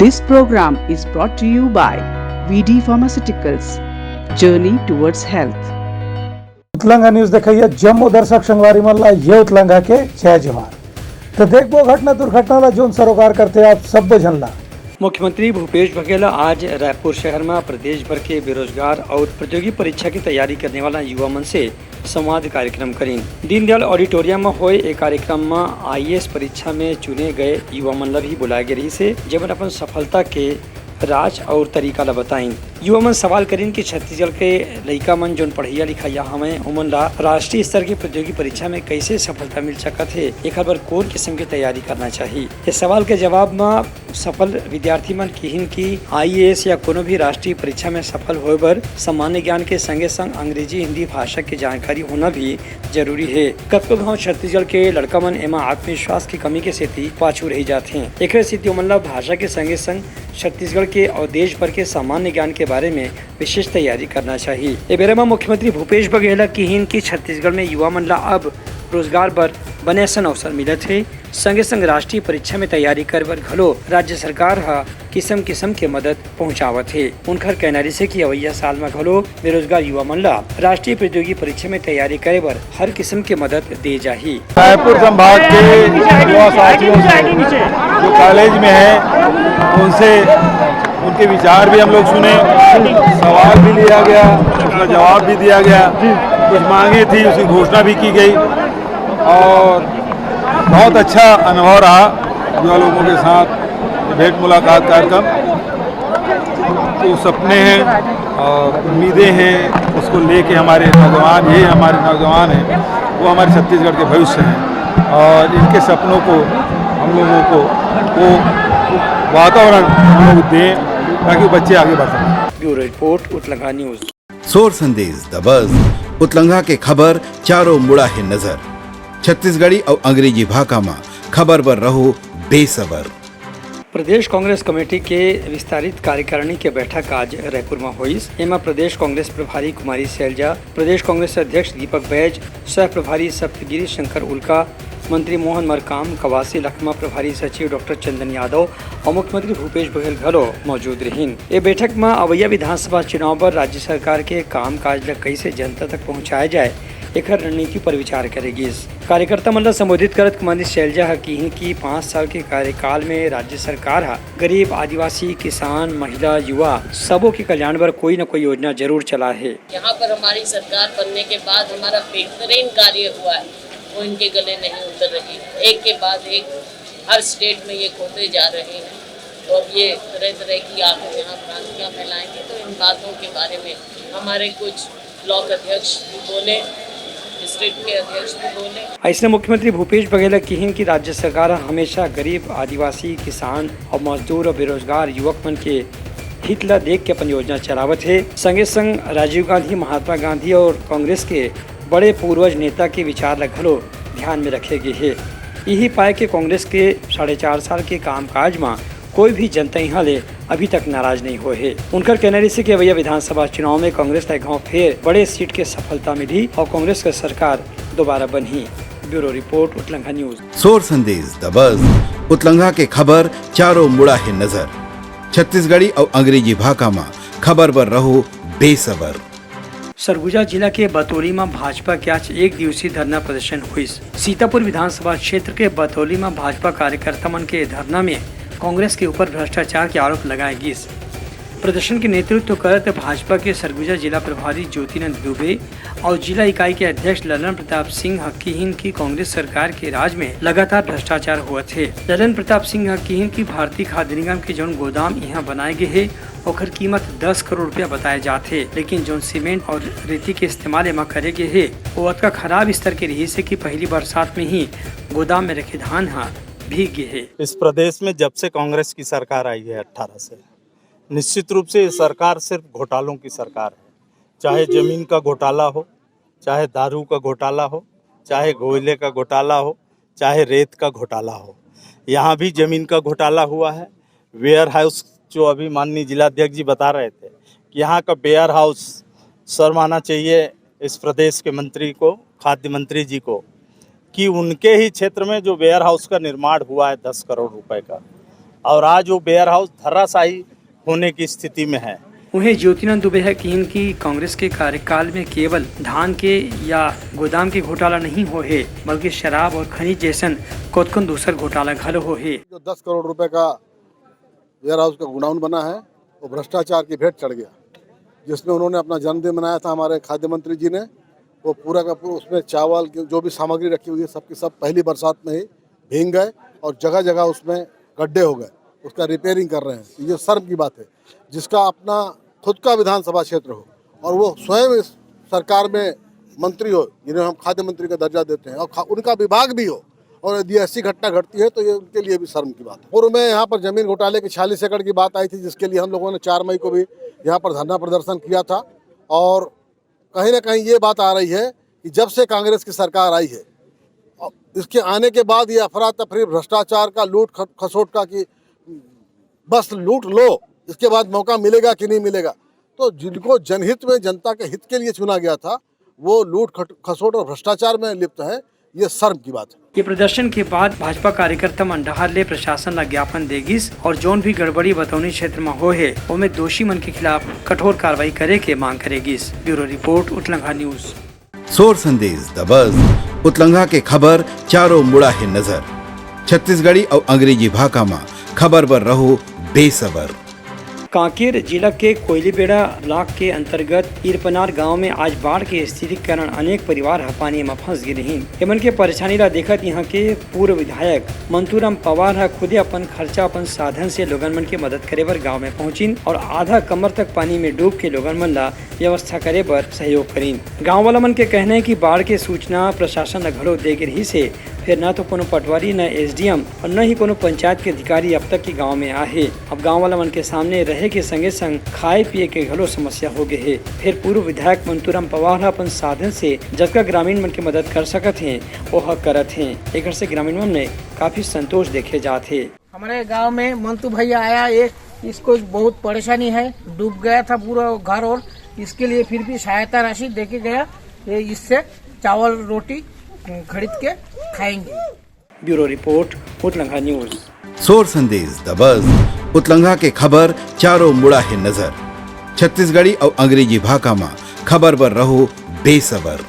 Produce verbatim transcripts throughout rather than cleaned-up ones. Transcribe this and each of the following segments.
This program is brought to you by V D Pharmaceuticals, Journey Towards Health. Utlanga news देखइया जम्मो दर्शक संगवारी मन ला ये उतलंगा के जय जोहार। तो देखबो घटना दुर्घटना ला जोन सरोकार करथे आप सब्बो झन ला। मुख्यमंत्री भूपेश बघेल आज रायपुर शहर में प्रदेश भर के बेरोजगार और प्रतियोगी परीक्षा की तैयारी करने वाला युवा मन से संवाद कार्यक्रम करीन। दीनदयाल ऑडिटोरियम में होए ए कार्यक्रम में आईएएस परीक्षा में चुने गए युवा मन ला भी बुलाए गए रहिस हे, जेमन अपन सफलता के राज और तरीका ला बताइन। युवा मन सवाल करीन कि छत्तीसगढ़ के लइका मन जोन पढ़इया लिखइया हवंय, ओमन ला राष्ट्रीय स्तर की प्रतियोगी परीक्षा में कैसे सफलता मिल सकत हे, एकर बर कौन किस्म की तैयारी करना चाहिए। इस सवाल के जवाब में सफल विद्यार्थी मन किहिन कि आईएएस या कोनो भी राष्ट्रीय परीक्षा में सफल होए बर सामान्य ज्ञान के संगे संग अंग्रेजी हिंदी भाषा के जानकारी होना भी जरूरी हे। कतको घाव छत्तीसगढ़ के लड़का मन एमा आत्मविश्वास की कमी के सेती पाछू रहि जात हें। एकरे सेती ओमन ला भाषा के संगे संग छत्तीसगढ़ के और देश भर के सामान्य ज्ञान के बारे में विशेष तैयारी करना चाहिए। ए बेरा म मुख्यमंत्री भूपेश बघेल ह किहिन कि छत्तीसगढ़ में युवा मन ला अब रोजगार बर बने असन अवसर मिलत हे, संगे संग राष्ट्रीय परीक्षा में तैयारी करे बर घलो राज्य सरकार ह किसम किसम के मदद पहुंचावत हे। उनकर कहना रिहिस हे कि अवइया साल म घलो बेरोजगार युवा मन ला राष्ट्रीय प्रतियोगी परीक्षा में तैयारी करे बर हर किसम के मदद दे जाही। रायपुर संभाग के युवा साथियों से जो कॉलेज में हैं, उनसे उनके विचार भी हम लोग सुने, सवाल भी लिया गया, उसका जवाब भी दिया गया। कुछ मांगे थी, उसकी घोषणा भी की गई और बहुत अच्छा अनुभव रहा युवा लोगों के साथ भेंट मुलाकात कार्यक्रम। जो सपने हैं और उम्मीदें हैं, उसको लेके हमारे नौजवान, ये हमारे नौजवान हैं, वो हमारे छत्तीसगढ़ के भविष्य हैं और इनके सपनों को हम लोगों को वो वातावरण हम लोग दें, ताकि बच्चे आगे बढ़ सकें। Bureau report, Utlanga news. सोर संदेश दबस, उतलंगा के खबर चारों मुड़ा हे नजर। छत्तीसगढ़ी अउ अंग्रेजी भाखा म खबर बर रहो बेसबर। प्रदेश कांग्रेस कमेटी के विस्तारित कार्यकारिणी के बैठक आज रायपुर में होइस। एमा प्रदेश कांग्रेस प्रभारी कुमारी सैलजा, प्रदेश कांग्रेस अध्यक्ष दीपक बैज, सह प्रभारी सप्तगिरी शंकर उल्का, मंत्री मोहन मरकाम, कवासी लखमा प्रभारी सचिव डॉक्टर चंदन यादव और मुख्यमंत्री भूपेश बघेल घलो मौजूद रहिन। ए बैठक में अवैया विधानसभा चुनाव पर राज्य सरकार के कामकाज ल कैसे जनता तक पहुंचाया जाए, एकर रणनीति पर विचार करे गिस। कार्यकर्ता मन ला संबोधित करत कुमारी सैलजा ह किही कि पाँच साल के कार्यकाल में राज्य सरकार ह गरीब, आदिवासी, किसान, महिला, युवा सबो के कल्याण बर कोई न कोई योजना जरूर चला है। यहाँ पर हमारी सरकार बनने के बाद हमारा बेहतरीन कार्य हुआ है, वो इनके गले नहीं उतर रही। एक के बाद एक हर स्टेट में ये खोते जा रहे हैं। तो अब ये तरह तरह की आंखें यहाँ भ्रांतियाँ फैलाएंगे। तो इन बातों के बारे में हमारे कुछ ब्लॉक अध्यक्ष भी बोले, डिस्ट्रिक्ट के अध्यक्ष भी बोले। ऐसने मुख्यमंत्री भूपेश बघेल किहिन कि राज्य सरकार ह हमेशा गरीब, आदिवासी, किसान और मजदूर और बेरोजगार युवक मन के हित ला देख के अपन योजना चलावत हे। संगे संग राजीव गांधी, महात्मा गांधी और कांग्रेस के बड़े पूर्वज नेता के विचार ला घलो ध्यान में रखे गे हे। यही पाए के कांग्रेस के साढ़े चार साल के कामकाज म कोई भी जनता यहाँ ले अभी तक नाराज नहीं होए हे। उनकर कहना रहिस कि अवैया विधानसभा चुनाव में कांग्रेस ला एक घाव फेर बड़े सीट के सफलता मिलही और कांग्रेस के सरकार दोबारा बनही। Bureau report, Utlanga news. सोर संदेश दबस, उतलंगा के खबर चारों मुड़ा हे नजर। छत्तीसगढ़ी अउ अंग्रेजी भाखा म खबर बर रहो बेसबर। सरगुजा जिला के बतौली म भाजपा के आज एक दिवसीय धरना प्रदर्शन हुइस। सीतापुर विधानसभा क्षेत्र के बतौली म भाजपा कार्यकर्ता मन के धरना में कांग्रेस के ऊपर भ्रष्टाचार के आरोप लगाए गिस। प्रदर्शन के नेतृत्व करत भाजपा के सरगुजा जिला प्रभारी ज्योतिनंद दुबे और जिला इकाई के अध्यक्ष ललन प्रताप सिंह ह किहिन कि कांग्रेस सरकार के राज में लगातार भ्रष्टाचार होवत हे। ललन प्रताप सिंह ह किहिन कि भारतीय खाद्य निगम के जौन गोदाम इहां बनाए गे हे, ओकर कीमत दस करोड़ रुपया बताए जात हे, लेकिन जौन सीमेंट और रेती के इस्तेमाल एमा करे गे हे, वो अतका खराब स्तर के रिहिस हे कि पहली बरसात में ही गोदाम में रखे धान ह भीग गे हे। इस प्रदेश में जब से कांग्रेस की सरकार आई है अठारह से, निश्चित रूप से ये सरकार सिर्फ घोटालों की सरकार है। चाहे जमीन का घोटाला हो, चाहे दारू का घोटाला हो, चाहे कोयले का घोटाला हो, चाहे रेत का घोटाला हो, यहाँ भी जमीन का घोटाला हुआ है। वेयर हाउस, जो अभी माननीय जिलाध्यक्ष जी बता रहे थे कि यहाँ का वेयर हाउस, शर्म आना चाहिए इस प्रदेश के मंत्री को, खाद्य मंत्री जी को, कि उनके ही क्षेत्र में जो वेयर हाउस का निर्माण हुआ है दस करोड़ रुपए का, और आज वो वेयर हाउस धराशायी होने की स्थिति में है। उहें ज्योतिनंद दुबे ह किहिन कि कांग्रेस के कार्यकाल में केवल धान के या गोदाम के घोटाला नहीं होहे, बल्कि शराब और खनिज जैसन कतकोन दूसर घोटाला घलो होहे। जो दस करोड़ रुपए का वेयर हाउस का गोडाउन बना है, वो भ्रष्टाचार की भेंट चढ़ गया, जिसमें उन्होंने अपना जन्मदिन मनाया था हमारे खाद्य मंत्री जी ने। वो पूरा का पूरा उसमें चावल की जो भी सामग्री रखी हुई है, सबकी सब पहली बरसात में ही भीग गए और जगह जगह उसमें गड्ढे हो गए, उसका रिपेयरिंग कर रहे हैं। ये शर्म की बात है, जिसका अपना खुद का विधानसभा क्षेत्र हो और वो स्वयं इस सरकार में मंत्री हो, जिन्हें हम खाद्य मंत्री का दर्जा देते हैं, और खा-, उनका विभाग भी हो, और यदि ऐसी घटना घटती है तो ये उनके लिए भी शर्म की बात है। पूर्व में यहाँ पर जमीन घोटाले की छियालीस एकड़ की बात आई थी, जिसके लिए हम लोगों ने चार मई को भी यहाँ पर धरना प्रदर्शन किया था। और कहीं ना कहीं ये बात आ रही है कि जब से कांग्रेस की सरकार आई है, और इसके आने के बाद ये अफरा तफरी, भ्रष्टाचार का, लूट ख-, खसोट का, कि बस लूट लो, इसके बाद मौका मिलेगा कि नहीं मिलेगा। तो जिनको जनहित में, जनता के हित के लिए चुना गया था, वो लूट खट-, खसोट और भ्रष्टाचार में लिप्त है, ये शर्म की बात है। ये प्रदर्शन के बाद भाजपा कार्यकर्ता मन डहार ले प्रशासन ला ज्ञापन दे गिस और जौन भी गड़बड़ी बतौनी क्षेत्र म होए हे, ओमे दोषी मन के खिलाफ कठोर कार्रवाई करे के मांग करे गिस। Bureau report, Utlangha news. सोर संदेश दबस, उतलंघा के खबर चारों मुड़ा हे नजर। छत्तीसगढ़ी अउ अंग्रेजी भाखा म खबर बर रहो बेसबर। कांकेर जिला के कोयलीबेड़ा ब्लॉक के अंतर्गत इरपनार गांव में आज बाढ़ के स्थिति के कारण अनेक परिवार ह पानी म फंस गे रहिन। एमन के परेशानी ला देखत इहां के पूर्व विधायक मंतूराम पवार ह खुदे अपन खर्चा, अपन साधन से लोगन मन के मदद करे बर गांव में पहुंचिन और आधा कमर तक पानी में डूब के लोगन मन ला व्यवस्था करे बर सहयोग करिन। गांव वाला मन के कहना हे कि बाढ़ के सूचना प्रशासन ला घलो दे गे रिहिस हे, फेर न तो कोनो पटवारी, न एसडीएम और न ही कोनो पंचायत के अधिकारी अब तक के गांव में आए हे। अब गांव वाला मन के सामने रहे के संगे संग खाए पिए के घलो समस्या हो गे हे। फेर पूर्व विधायक मंतूराम पवार ह अपन साधन से जतका ग्रामीण मन के मदद कर सकत हे, ओह करत हे। एकर से ग्रामीण मन में काफी संतोष देखे जात हे। हमारे गांव में मंतू भैया आया, ये, इसको बहुत परेशानी है, डूब गया था पूरा घर और इसके लिए फिर भी सहायता राशि देके गया। ये इससे चावल रोटी खरीद के खाएंगे। Bureau report, Utlangha news. सोर संदेश दबस, उतलंघा के खबर चारों मुड़ा हे नजर। छत्तीसगढ़ी अउ अंग्रेजी भाखा म खबर बर रहो बेसबर।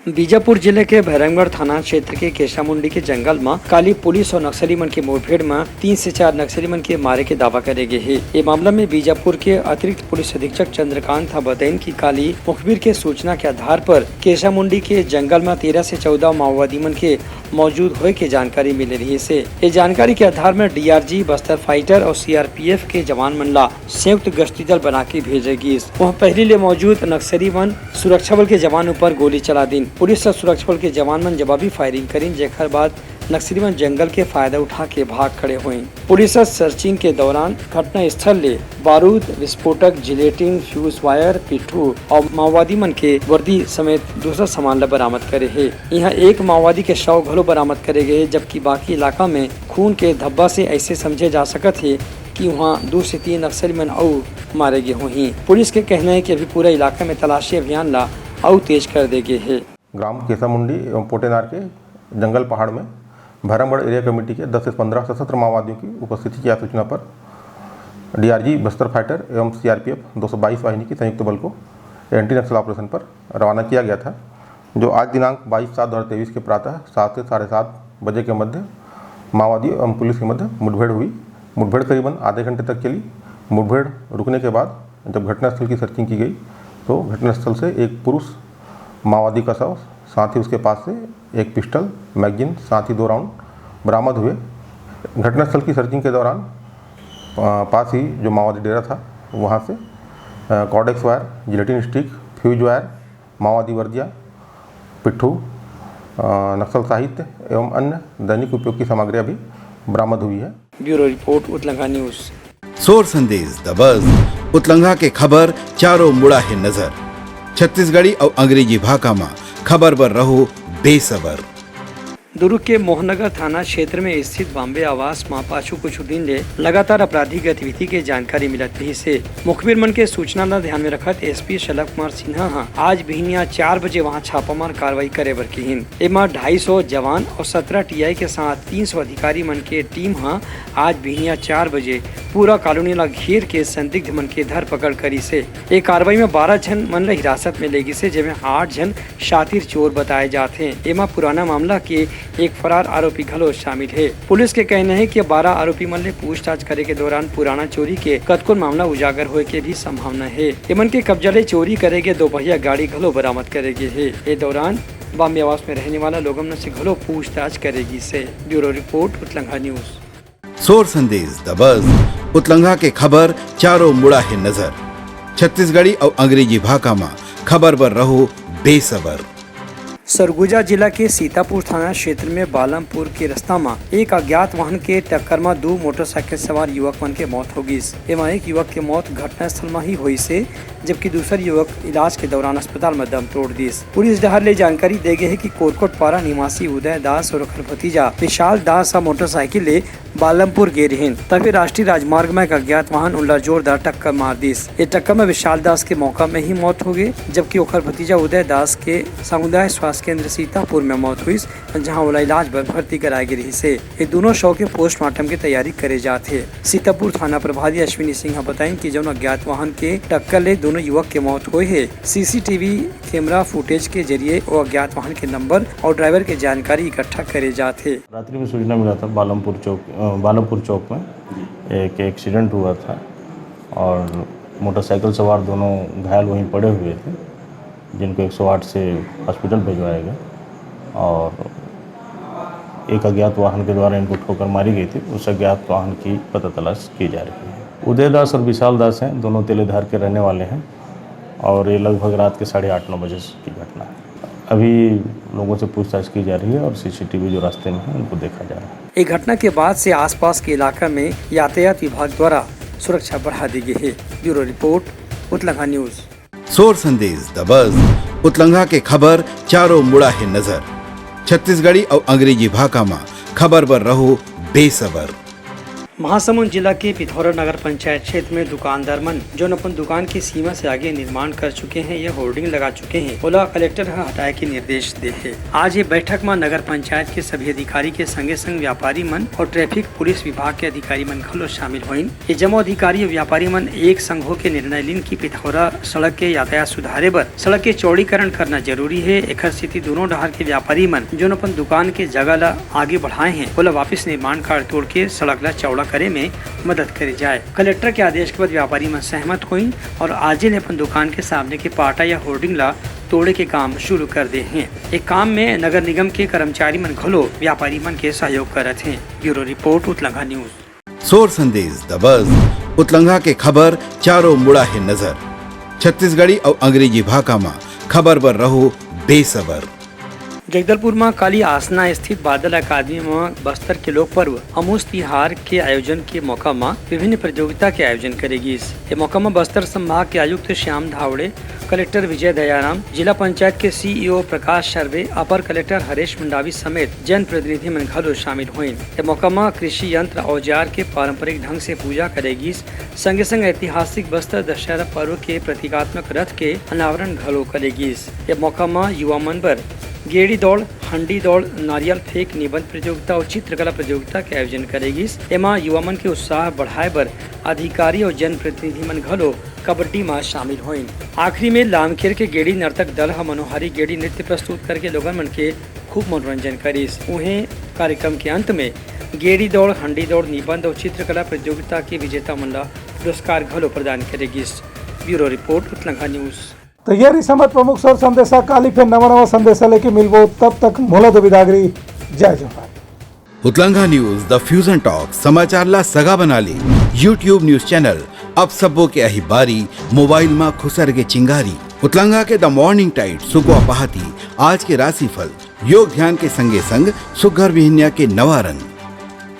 बीजापुर जिले के भैरमगढ़ थाना क्षेत्र के केशामुंडी के जंगल म काली पुलिस और नक्सली मन के मुठभेड़ म तीन से चार नक्सली मन के मारे के दावा करे गे हे। ये मामला में बीजापुर के अतिरिक्त पुलिस अधीक्षक चंद्रकांत ह बतइन कि काली मुखबिर के सूचना के आधार पर केशामुंडी के जंगल म तेरह से चौदह माओवादी मन के मौजूद होए के जानकारी मिले रहिस हे। ये जानकारी के आधार में डीआरजी बस्तर फाइटर और सीआरपीएफ के जवान मन ला संयुक्त गश्ती दल बना के भेजे गिस। वह पहली ले मौजूद नक्सली मन सुरक्षा बल के जवान ऊपर गोली चला दिन। पुलिस और सुरक्षा बल के जवान मन जवाबी फायरिंग करिन, जेकर बाद नक्सली मन जंगल के फायदा उठा के भाग खड़े होइन। पुलिस ह सर्चिंग के दौरान घटना स्थल ले बारूद, विस्फोटक, जिलेटिन, फ्यूज वायर, पिट्ठू और माओवादी मन के वर्दी समेत दूसरा सामान ला बरामद करे हे। इहां एक माओवादी के शव घलो बरामद करे गए हे, जबकि बाकी इलाका में खून के धब्बा से ऐसे समझे जा सकत हे कि उहां दो से तीन नक्सली मन अउ मारे गे होही। पुलिस के कहना हे कि अभी पूरा इलाका में तलाशी अभियान ला अउ तेज कर दे गे हे। ग्राम केसामुंडी एवं पोटेनार के जंगल पहाड़ में भैरमगढ़ एरिया कमेटी के दस से पन्द्रह सशस्त्र माओवादियों की उपस्थिति की सूचना पर डीआरजी बस्तर फाइटर एवं सीआरपीएफ दो सौ बाईस वाहिनी की संयुक्त बल को एंटी नक्सल ऑपरेशन पर रवाना किया गया था, जो आज दिनांक बाईस सात दो हज़ार तेईस के प्रातः सात से साढ़े सात बजे के मध्य माओवादी एवं पुलिस के मध्य मुठभेड़ हुई। मुठभेड़ करीबन आधे घंटे तक चली। मुठभेड़ रुकने के बाद जब घटनास्थल की सर्चिंग की गई, तो घटनास्थल से एक पुरुष माओवादी का शव, साथ ही उसके पास से एक पिस्टल, मैगजीन, साथ ही दो राउंड बरामद हुए। घटनास्थल की सर्चिंग के दौरान, अ, पास ही जो माओवादी डेरा था, वहाँ से, अ, cordtex wire, gelatin stick, fuse wire, माओवादी वर्दिया, पिट्ठू, अ, नक्सल साहित्य एवं अन्य दैनिक उपयोग की सामग्रियां भी बरामद हुई है। Bureau report, Utlangha news. सोर संदेश दबस, उतलंघा के खबर चारों मुड़ा हे नजर। छत्तीसगढ़ी अउ अंग्रेजी भाखा म खबर बर रहो बेसबर। दुर्ग के मोहनगर थाना क्षेत्र में स्थित बॉम्बे आवास म पाछू कुछ दिन ले लगातार आपराधिक गतिविधि के जानकारी मिलत रहिस हे। मुखबिर मन के सूचना ल ध्यान में रखत एसपी शलभ कुमार सिन्हा ह आज बिहनिया चार बजे वहां छापामार कार्रवाई करे बर किहिन। एमा ढाई सौ जवान और सत्रह टीआई के साथ तीन सौ अधिकारी मन के टीम ह आज बिहनिया चार बजे पूरा कॉलोनी ला घेर के संदिग्ध मन के धरपकड़ करिस हे। ए कार्रवाई में बारह झन मन ल हिरासत में ले गिस हे, जेमे आठ झन शातिर चोर बताए जात हे। एमा पुराना मामला के एक फरार आरोपी घलो शामिल हे। पुलिस के कहना हे कि बारह आरोपी मन ले पूछताछ करे के दौरान पुराना चोरी के कतकोन मामला उजागर होए के भी संभावना हे। एमन के कब्जा ले चोरी करे गे दोपहिया गाड़ी घलो बरामद करे गे हे। ए दौरान बॉम्बे आवास में रहने वाला लोगन मन से घलो पूछताछ करे गिस हे। Bureau report, Utlangha news. सोर संदेश दबस, उतलंघा के खबर चारों मुड़ा हे नजर। छत्तीसगढ़ी अउ अंग्रेजी भाखा म खबर बर रहो बेसबर। सरगुजा जिला के सीतापुर थाना क्षेत्र में बालमपुर के रास्ता म एक अज्ञात वाहन के टक्कर म दू मोटरसाइकिल सवार युवक मन के मौत हो गिस। एमा एक युवक के मौत घटनास्थल म ही होइस हे, जबकि दूसर युवक इलाज के दौरान अस्पताल म दम तोड़ दिस। पुलिस डहार ले जानकारी दे गे हे कि कोरकोट पारा निवासी उदय दास और ओखर भतीजा विशाल दास ह मोटरसाइकिल ले बालमपुर गे रिहिन, तभे राष्ट्रीय राजमार्ग म एक अज्ञात वाहन उनला जोरदार टक्कर मार दिस। ये टक्कर म विशाल दास के मौका में ही मौत हो गई, जबकि ओखर भतीजा उदय दास के सामुदायिक स्वास्थ्य केंद्र सीतापुर में मौत हुई, जहां ओला इलाज बर भर्ती कराए गे रिहिस हे। ये दोनों शव के पोस्टमार्टम के तैयारी करे जात हे। सीतापुर थाना प्रभारी अश्विनी सिंह ह बताइन कि जौन अज्ञात वाहन के टक्कर ले दोनों युवक के मौत होए हे, सीसीटीवी कैमरा फुटेज के जरिए वो अज्ञात वाहन के नंबर और ड्राइवर के जानकारी इकट्ठा करे जात हे। रात्रि में सूचना मिला था बालमपुर चौक, अ, बालमपुर चौक में एक एक्सीडेंट हुआ था और मोटरसाइकिल सवार दोनों घायल वहीं पड़े हुए थे, जिनको एक सौ आठ से हॉस्पिटल भिजवाया गया और एक अज्ञात वाहन के द्वारा इनको ठोकर मारी गई थी। उस अज्ञात वाहन की पता तलाश की जा रही है। उदय दास और विशाल दास हैं, दोनों तेलेधार के रहने वाले हैं और ये लगभग रात के साढ़े आठ नौ बजे की घटना है। अभी लोगों से पूछताछ की जा रही है और सीसीटीवी जो रास्ते में है, उनको देखा जा रहा है। ये घटना के बाद से आसपास के इलाका में यातायात विभाग द्वारा सुरक्षा बढ़ा दी गई है। Bureau report, Utlangha news. सोर संदेश दबस, उतलंघा के खबर चारों मुड़ा हे नजर। छत्तीसगढ़ी अउ अंग्रेजी भाखा म खबर बर रहो बेसबर। महासमुंद जिला के पिथौरा नगर पंचायत क्षेत्र में दुकानदार मन, जोन अपन दुकान के सीमा से आगे निर्माण कर चुके हैं या होर्डिंग लगा चुके हैं, ओला कलेक्टर ह हटाए के निर्देश दे हे। आज ये बैठक म नगर पंचायत के सभी अधिकारी के संगे संग व्यापारी मन और ट्रैफिक पुलिस विभाग के अधिकारी मन घलो शामिल होइन। ये जम्मो अधिकारी अउ व्यापारी मन एक संग होके निर्णय लीन कि पिथौरा सड़क के यातायात सुधारे बर सड़क के चौड़ीकरण करना जरूरी हे। एखर सेती दोनों डहार के व्यापारी मन, जोन अपन दुकान के जगह ला आगे बढ़ाए हैं, ओला वापस निर्माण कार्य तोड़ के सड़क ला चौड़ा करे में मदद करे जाए। कलेक्टर के आदेश के बाद व्यापारी मन सहमत होइन और आजे ले अपन दुकान के सामने के पाटा या होर्डिंग ला तोड़े के काम शुरू कर दे हैं। ए काम में नगर निगम के कर्मचारी मन घलो व्यापारी मन के सहयोग करत हैं। Bureau report, Utlangha news. सोर संदेश दबस, उतलंघा के खबर चारों मुड़ा हे नजर। छत्तीसगढ़ी अउ अंग्रेजी भाखा म खबर बर रहो बेसबर। जगदलपुर म काली आसना स्थित बादल अकादमी म बस्तर के लोक पर्व अमूस तिहार के आयोजन के मौका म विभिन्न प्रतियोगिता के आयोजन करे गिस। ए मौका म बस्तर संभाग के आयुक्त श्याम धावड़े, कलेक्टर विजय दयाराम, जिला पंचायत के सीईओ प्रकाश सर्वे, अपर कलेक्टर हरेश मंडावी समेत जनप्रतिनिधि मन घलो शामिल होइन। ए मौका म कृषि यंत्र औजार के पारंपरिक ढंग से पूजा करे गिस, संगे संग ऐतिहासिक बस्तर दशहरा पर्व के प्रतीकात्मक रथ के अनावरण घलो करे गिस। ए मौका म युवा मन बर गेड़ी दौड़, हंडी दौड़, नारियल फेंक, निबंध प्रतियोगिता और चित्रकला प्रतियोगिता के आयोजन करे गिस। एमा युवा मन के उत्साह बढ़ाए बर अधिकारी और जनप्रतिनिधि मन घलो कबड्डी म शामिल होइन। आखिरी में लामखेर के गेड़ी नर्तक दल ह मनोहारी गेड़ी नृत्य प्रस्तुत करके लोगन मन के खूब मनोरंजन करिस। उहें, कार्यक्रम के अंत में गेड़ी दौड़, हंडी दौड़, निबंध और चित्रकला प्रतियोगिता के विजेता मन ला पुरस्कार घलो प्रदान करे गिस। Bureau report, Utlangha news. तो ये रही हमर प्रमुख सोर संदेशा। काली फिर नवा नवा संदेशा लेके मिलबो, तब तक मोला दो बिदागरी। जय जोहार। उतलंघा न्यूज, द फ्यूजन टॉक, समाचार ला सगा बना ले। YouTube न्यूज चैनल, अब सबो के आही बारी, मोबाइल मा खुसर के चिंगारी। उतलंघा के द मॉर्निंग टाइड, सुगवा पहाती, आज के राशिफल, योग ध्यान के संगे संग सुग्घर बिहनिया के नवा रंग।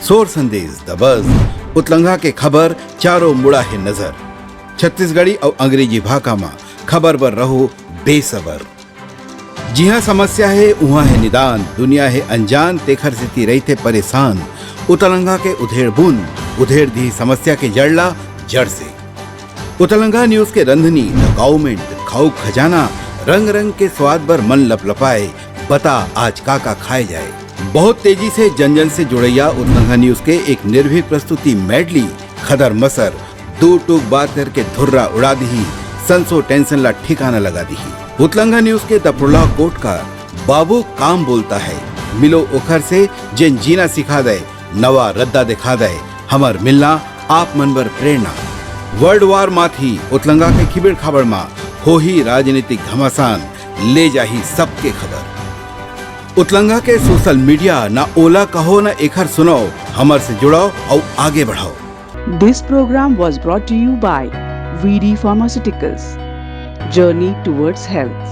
सोर संदेश, द बस, उतलंघा के खबर, चारों मुड़ा हे नजर। छत्तीसगढ़ी अउ अंग्रेजी भाखा मा खबर बर रहो बेसबर। जिहाँ समस्या हे, उहाँ हे निदान, दुनिया हे अनजान, तेखर सेती रहिथे परेशान। उतलंगा के उधेड़ बुन, उधेड़ दिही समस्या के जड़ ला जड़ से। उतलंगा न्यूज के रंधनी, द गाउमेंट, खाऊ खजाना, रंग रंग के स्वाद बर मन लपलपाए। बता आज का का खाए जाए। बहुत तेजी से जन जन से जुड़ैया उतलंगा न्यूज के एक निर्भीक प्रस्तुति मेडली, खदर मसर, दू टूक बात करके धुर्रा उड़ा दिही, संसो टेंशन ला ठिकाना लगा दिही। उतलंगा न्यूज के दपरोला कोटकार, बाबू काम बोलता है, मिलो ओखर से, जेन जीना सिखा दे, नवा रद्दा दिखा दे, हमर मिलना आप मन बर प्रेरणा। वर्ल्ड वार माथी उतलंगा के खिबेड़ खाबड़ मा होही राजनीतिक घमासान, ले जाही सबके खबर। उतलंगा के सोशल मीडिया, ना ओला कहो ना एखर सुनाओ, हमर से जुड़ाओ अउ आगे बढ़ाओ। This program was brought to you by V D Pharmaceuticals. Journey towards health.